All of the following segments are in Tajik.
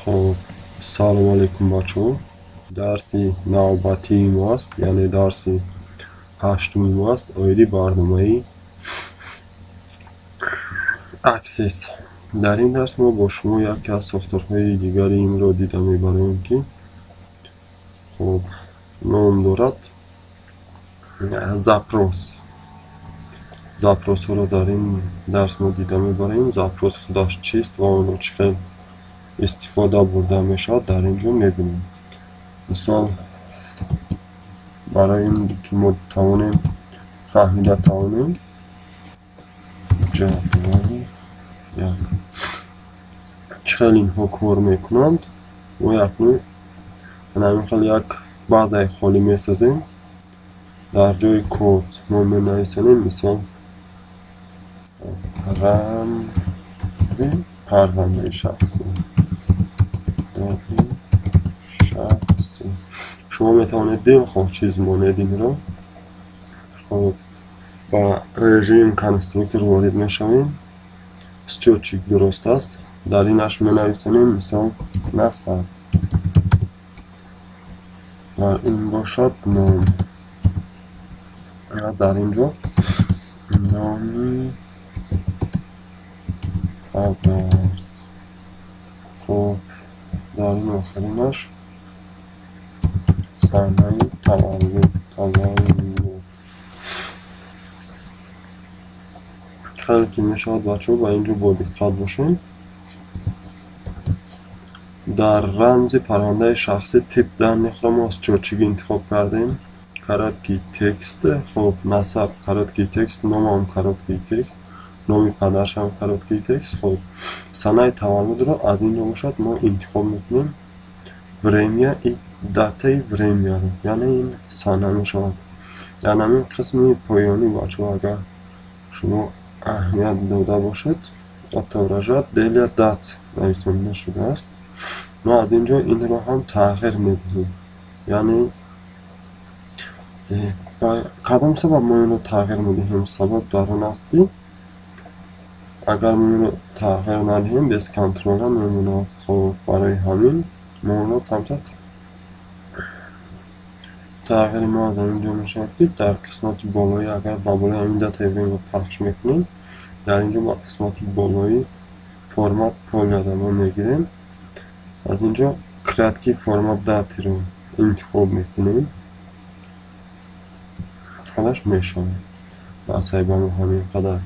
Хоб, салом алейкум бачаҳо. Дарси навбатии мо аст, яъне дарси ҳаштуми мо аст оиди барномаи Access. Дар ин дарс мо бо шумо яке аз сохторҳои дигари инро дида мебарем, ки хоб ном дорад запрос. Запросҳоро дар ин дарс мо дида мебарем. Запрос худаш чист ва онро чӣ хел истифода бурда мешавад, дар ин ҷо мебинем. Мисол, барои ин ки мо тавонем фаҳмида тавонем, ҷадвали як чӣ хел инҳо кор мекунанд, мо якнун ҳамин хел як базаи холӣ месозем. Дар ҷои код мо менависонем, мисол, рамзи парвандаи шахсӣ. Шахсӣ. Шумо метавонед дилхоҳ чиз монед инро. Хоб, ба режим конструктор ворид мешавем. Счётчик дуруст аст. Дар инаш менависонем, мисол, насаб. Дар ин бошад ном. Дар ин ҷо номи падар. Хоб, дар ин охиринаш санаи таваллуд. Хеле ки мешавад бачаҳо, ба ин ҷо бо диққат бошем. Дар рамзи парвандаи шахсӣ тип данныхро мо аз счётчик интихоб кардем. Короткий текст, хоб, насаб короткий текст, номам короткий текст, номи падаршам короткий текст. Хоб, санаи таваллудро аз ин ҷо бошад мо интихоб мекунем время и датаи времяро, яъне ин сана мешавад. Дар ҳамин қисми поёнӣ бачаҳо, агар шумо аҳамият дода бошед, отображать деля дат нависонда шудааст. Мо аз ин ҷо инро ҳам тағйир медиҳем. Яъне ба кадом сабаб мо инро тағйир медиҳем? Сабаб дар он аст, ки агар мо инро тағйир надиҳем, без контрола мемонад. Хоб, барои ҳамин мо онро камтар тағйири мо аз ҳамин ҷо мешавад, ки дар қисмати болоӣ, агар ба болои ҳамин датаи время пахш мекунем, дар ин ҷо ба қисмати болои формат поляда мо мегирем. Аз ин ҷо краткий формат датиро интихоб мекунем. Худаш мешавад. Ба сайба мо ҳамин қадар.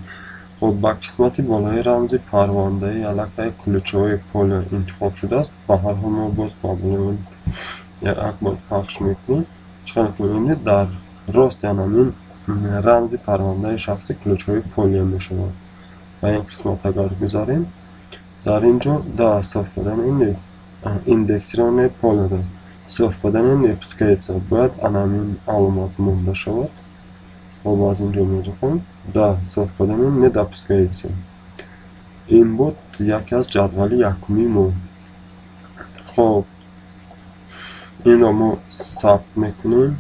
Хоб, ба қисмати болои рамзи парвандаи аллакай ключевое поле интихоб шудааст. Ба ҳар ҳол мо боз ба болои он як бор пахш мекунем. Чӣ ки мебинед, дар рост яъне ҳамин рамзи парвандаи шахсӣ ключевое поле мешавад. Ба ин қисмат агар гузарем, дар ин ҷо да совпадание индексированное поле да совпадание не пускается, бояд ана ҳамин аломат монда шавад. Хоб, аз ин ҷо меҷухем, да совпадание не допускается. Ин буд яке аз ҷадвали якуми мо. Хоб, инро мо сабт мекунем.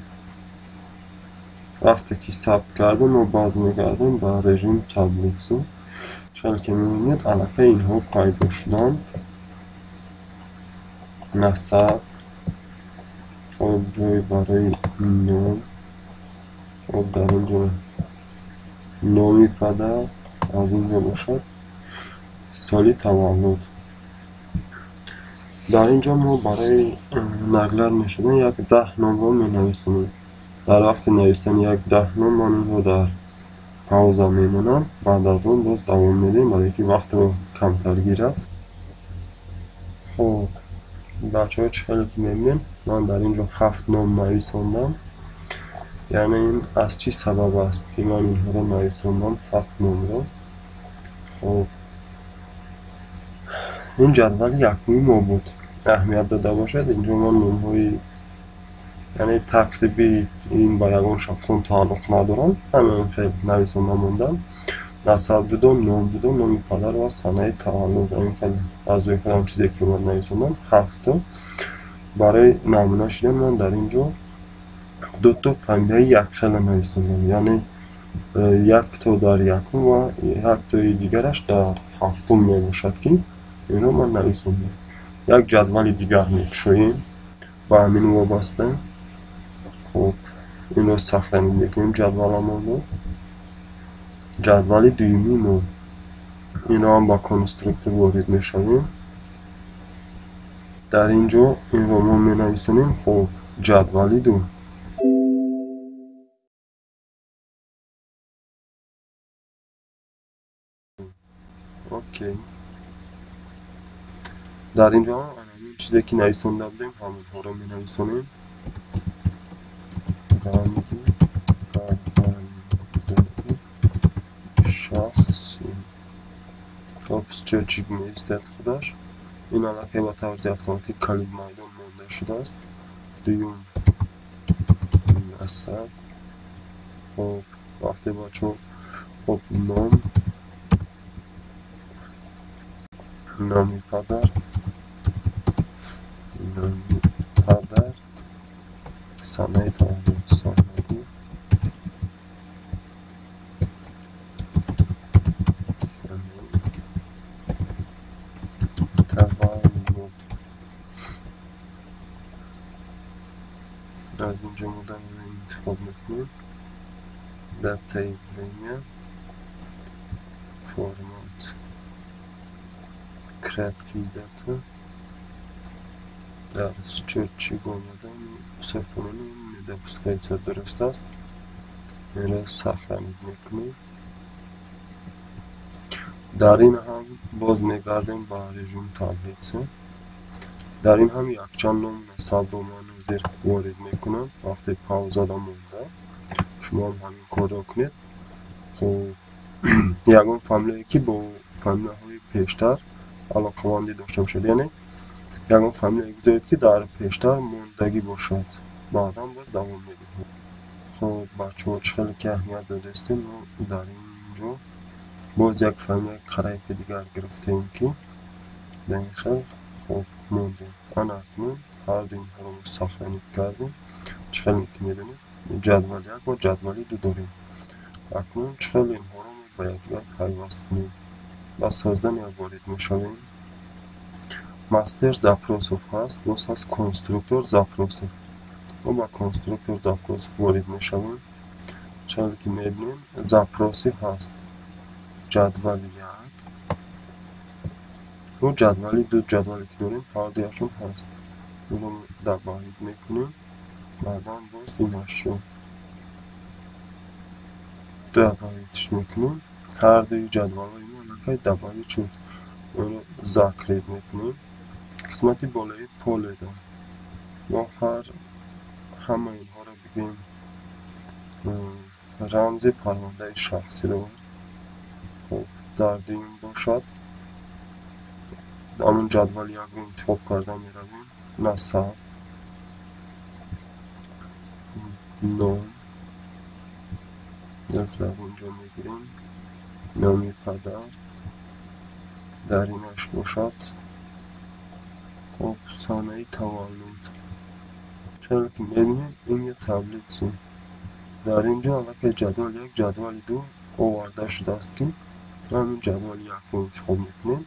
Вақте ки сабт кардем, мо баз мегардем ба режим таблица. Чунон ки мебинед, аллакай инҳо пайдо шуданд. Насаб, хоб, ҷой барои ном, хоб, дар ин ҷо номи падар, аз ин ҷо бошад соли таваллуд. Дар ин ҷо мо барои наглядно мешудан як 10 номро менависонем. Дар вақти навистани як 10 ном ман инро дар пауза мемонам, баъд аз он боз давом медиҳем, барои ки вақтро камтар гирад. Хоб, бачаҳо, чӣ хеле ки мебинем, ман дар ин ҷо 7 ном нависондам. Яъне ин аз чӣ сабаб аст, ки ман инҳоро нависондам, 7 номро? Хоб, ин ҷадвали якуми мо буд. Аҳамият дода бошед, ин ҷо ман номҳои яъне тақрибӣ ин ба ягон шахсон тааллуқ надоранд, ҳамин хел нависонда мондам. Насаб ҷудо, ном ҷудо, номи падар ва санаи таваллуд. Ин хел аз рӯи худам чизе ки омад нависондам, 7. Барои намуна шудан ман дар ин ҷо дуто фамилияи якхела нависондам, яъне якто дар якум ва яктои дигараш дар ҳафтум мебошад, ки инро ман нависондам. Як ҷадвали дигар мекушоем ба ҳамин вобаста. Хуб, инро сохранить мекунем ҷадваламонро. Ҷадвали дуюми мо. Инро ҳам ба конструктор ворид мешавем. Дар ин ҷо инро мо менависонем. Хуб, ҷадвали ду. Окей. Дар ин ҷо ҳамин чизе ки нависонда будем, ҳамонҳоро менависонем. Рамзи парвандаи шахсӣ. Хоб, счётчик меистад худаш. Ин аллакай ба тарзи автоматик калид майдон монда шудааст. Дуюм насаб. Хоб, вақте бачаҳо хоб ном, номи падар, номи падар, санаи таваллуд, санаи таваллуд. Аз инҷо мо дарро интихоб мекунем. Датаи время, формат краткий дата. Дар счётчик омада совпадение не допускается, дуруст аст. Инро сохранить мекунем. Дар ин ҳам боз мегардем ба режим таблица. Дар ин ҳам якчанд ном насабро ман ҳозир ворид мекунам. Вақте паузада монда, шумо ҳам ҳамин корро кунед. Хуб, ягон фамилияе ки бо фамилияҳои пештар алоқамандӣ дошта бошад, яъне ягон фамилияе гузоред ки дар пештар мондагӣ бошад, баъдан боз давом медиҳем. Хуб, бачаҳо, чӣ хеле ки аҳамият додаистем, мо дар ин ҷо боз як фамилияи Қараеви дигар гирифтем ки ба ин хел хуб мондем. Ана акнун ҳар ду инҳоро мо сохранить кардем. Чӣ хеле ки медонед, ҷадвали як ва ҷадвали ду дорем. Акнун чӣ хел инҳоро мо ба якдигар пайваст кунем? Ба создания ворид мешавем. Мастер запросов ҳаст, боз ҳаст конструктор запросов. Мо ба конструктор запросов ворид мешавем. Чӣ хеле ки мебинем, запроси ҳаст. Ҷадвали як ва ҷадвали ду, ҷадвале ки дорем ҳар дуяшон ҳаст. Инро добавить мекунем, баъдан боз инашро добавить мекунем. Ҳар дуи ҷадвалҳои мо аллакай добавить шуд. Онро закрыть мекунем. Қисмати болои поледа мо ҳамаи инҳоро бигӯем рамзи парвандаи шахсиро. Хуб, дар дуюм бошад ҳамон ҷадвали якро интихоб карда меравем. Насаб, ном, аз дар инҷо мегирем номи падар, дар инаш бошад хуб санаи таваллуд. Чаро ки мебинем, ин як таблица. Дар ин ҷо аллакай ҷадвали як, ҷадвали ду оварда шудааст ки ҳамин ҷадвали якро интихоб мекунем.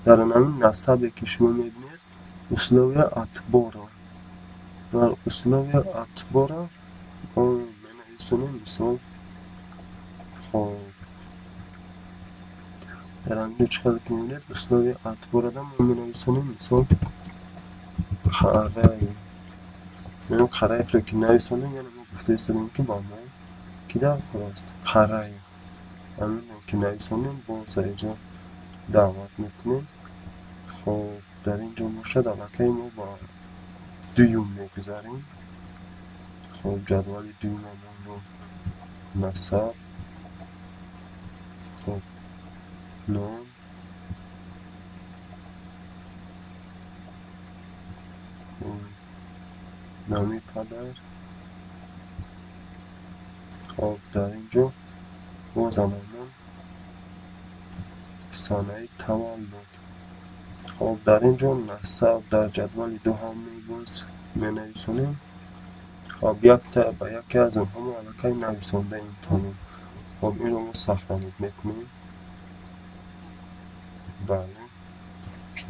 Дар ҳамин насабе ки шумо мебинед, условия отбора. Дар условия отбора мо менависонем мисол. Хоб, дар ҳамин чӣ хеле ки мебинед, условия отборада мо менависонем мисол Қараев. Яъне Қараевро ки нависонем, яъне мо гуфта истодем ки ба мо ки дар кор аст Қараев. Ҳаминро ки нависонем, боз инҷо даъват мекунем. Хоб, дар ин ҷо бошад аллакай мо ба дуюм мегузарем. Хоб, ҷадвали дуюмамонро насаб, хоб, ном, номи падар. Хоб, дар ин ҷо боз ҳамон санаи таваллуд. Хоб, дар ин ҷо насаб дар ҷадвали ду ҳам боз менависонем. Хоб, якта ба яке аз онҳо мо аллакай нависондаем тамом. Хоб, инро мо сохранить мекунем. Бале,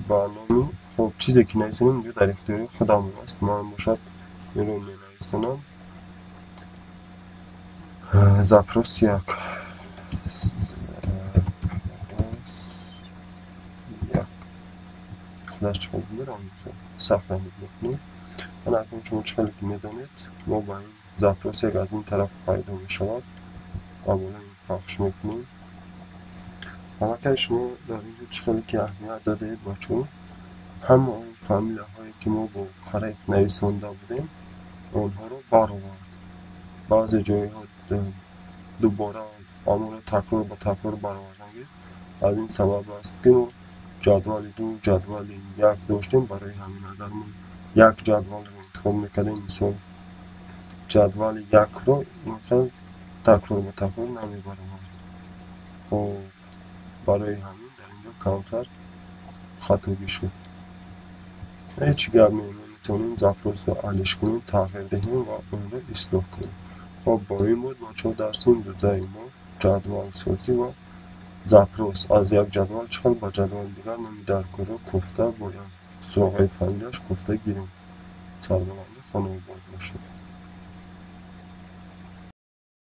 Ба номи, хоб, чизе ки нависонем, инҷо дар ихтиёри худамон аст. Ман бошад инро менависонам: запрос як, запрос як. Худаш чӣ хел сохранить мекунем. Ана акнун шумо чӣ хеле ки медонед, мо ба ин запрос як аз ин тараф пайдо мешавад ва болои ин пахш мекунем. Аллакай шумо дар инҷо чӣ хеле ки аҳамият додаед, бачаҳо, ҳама он фамилияҳое, ки мо бо қареф нависонда будем, онҳоро баровард. Баъзе ҷойҳо дубора ҳамонро такрор ба такрор баровардан гирифт. Аз ин сабаб аст, ки мо ҷадвали ду, ҷадвали як доштем. Барои ҳамин агар мо як ҷадвалро интихоб мекардем, мисол, ҷадвали якро, ин хел такрор ба такрор намебаровард. Хоб, барои ҳамин дар инҷо камтар хатогӣ шуд. Ҳеҷ гап не, мо метавонем запросро алиш кунем, тағйир диҳем ва онро ислоҳ кунем. Хоб, бо ин буд, бачаҳо, дарси имрӯзаи мо: ҷадвалсозӣ ва запрос, аз як ҷадвал чӣ хел ба ҷадвали дигар номи даркорро кофта, бо як суроғаи фамилияш кофта гирем. Сарбаланду хонаобод бошед.